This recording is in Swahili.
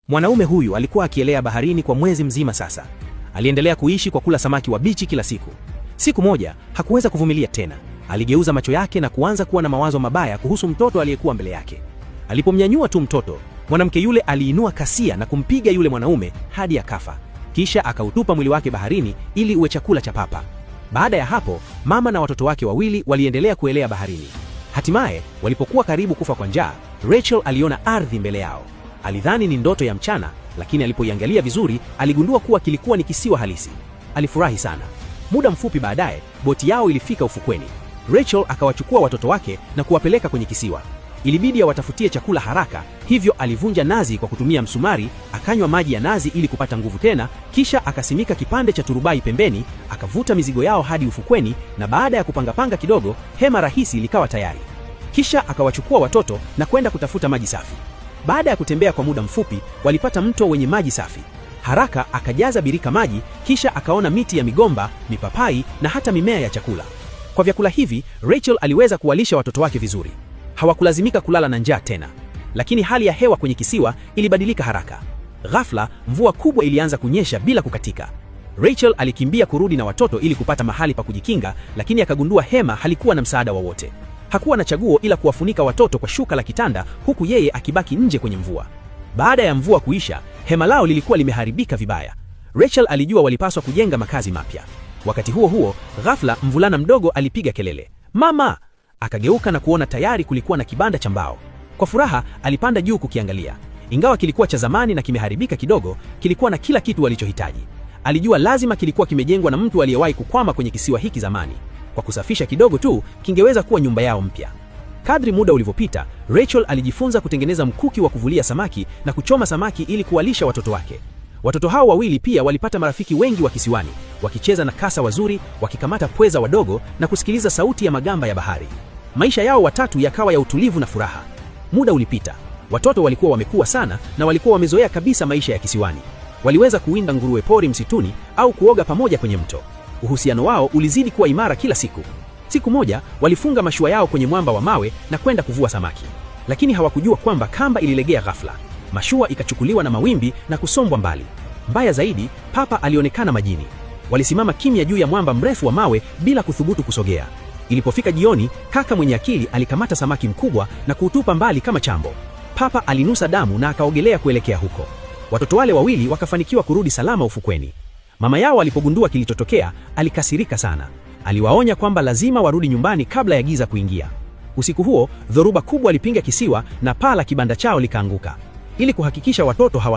Mwanaume huyu alikuwa akielea baharini kwa mwezi mzima sasa. Aliendelea kuishi kwa kula samaki wabichi kila siku. Siku moja hakuweza kuvumilia tena. Aligeuza macho yake na kuanza kuwa na mawazo mabaya kuhusu mtoto aliyekuwa mbele yake. Alipomnyanyua tu mtoto, mwanamke yule aliinua kasia na kumpiga yule mwanaume hadi akafa. Kisha akautupa mwili wake baharini ili uwe chakula cha papa. Baada ya hapo, mama na watoto wake wawili waliendelea kuelea baharini. Hatimaye, walipokuwa karibu kufa kwa njaa, Rachel aliona ardhi mbele yao. Alidhani ni ndoto ya mchana, lakini alipoiangalia vizuri, aligundua kuwa kilikuwa ni kisiwa halisi. Alifurahi sana. Muda mfupi baadaye, boti yao ilifika ufukweni. Rachel akawachukua watoto wake na kuwapeleka kwenye kisiwa. Ilibidi awatafutie chakula haraka, hivyo alivunja nazi kwa kutumia msumari, akanywa maji ya nazi ili kupata nguvu tena, kisha akasimika kipande cha turubai pembeni, akavuta mizigo yao hadi ufukweni, na baada ya kupangapanga kidogo, hema rahisi likawa tayari. Kisha akawachukua watoto na kwenda kutafuta maji safi. Baada ya kutembea kwa muda mfupi, walipata mto wenye maji safi. Haraka akajaza birika maji, kisha akaona miti ya migomba, mipapai na hata mimea ya chakula. Kwa vyakula hivi, Rachel aliweza kuwalisha watoto wake vizuri. Hawakulazimika kulala na njaa tena. Lakini hali ya hewa kwenye kisiwa ilibadilika haraka. Ghafla, mvua kubwa ilianza kunyesha bila kukatika. Rachel alikimbia kurudi na watoto ili kupata mahali pa kujikinga, lakini akagundua hema halikuwa na msaada wowote. Hakuwa na chaguo ila kuwafunika watoto kwa shuka la kitanda huku yeye akibaki nje kwenye mvua. Baada ya mvua kuisha, hema lao lilikuwa limeharibika vibaya. Rachel alijua walipaswa kujenga makazi mapya. Wakati huo huo, ghafla mvulana mdogo alipiga kelele, "Mama!" Akageuka na kuona tayari kulikuwa na kibanda cha mbao. Kwa furaha alipanda juu kukiangalia. Ingawa kilikuwa cha zamani na kimeharibika kidogo, kilikuwa na kila kitu walichohitaji. Alijua lazima kilikuwa kimejengwa na mtu aliyewahi kukwama kwenye kisiwa hiki zamani. Kwa kusafisha kidogo tu, kingeweza kuwa nyumba yao mpya. Kadri muda ulivyopita, Rachel alijifunza kutengeneza mkuki wa kuvulia samaki na kuchoma samaki ili kuwalisha watoto wake. Watoto hao wawili pia walipata marafiki wengi wa kisiwani, wakicheza na kasa wazuri, wakikamata pweza wadogo na kusikiliza sauti ya magamba ya bahari. Maisha yao watatu yakawa ya utulivu na furaha. Muda ulipita. Watoto walikuwa wamekua sana na walikuwa wamezoea kabisa maisha ya kisiwani. Waliweza kuwinda nguruwe pori msituni au kuoga pamoja kwenye mto. Uhusiano wao ulizidi kuwa imara kila siku. Siku moja walifunga mashua yao kwenye mwamba wa mawe na kwenda kuvua samaki, lakini hawakujua kwamba kamba ililegea ghafla. Mashua ikachukuliwa na mawimbi na kusombwa mbali. Mbaya zaidi, papa alionekana majini. Walisimama kimya juu ya mwamba mrefu wa mawe bila kuthubutu kusogea. Ilipofika jioni, kaka mwenye akili alikamata samaki mkubwa na kuutupa mbali kama chambo. Papa alinusa damu na akaogelea kuelekea huko. Watoto wale wawili wakafanikiwa kurudi salama ufukweni. Mama yao alipogundua kilichotokea, alikasirika sana. Aliwaonya kwamba lazima warudi nyumbani kabla ya giza kuingia. Usiku huo, dhoruba kubwa ilipinga kisiwa na paa la kibanda chao likaanguka. Ili kuhakikisha watoto hawa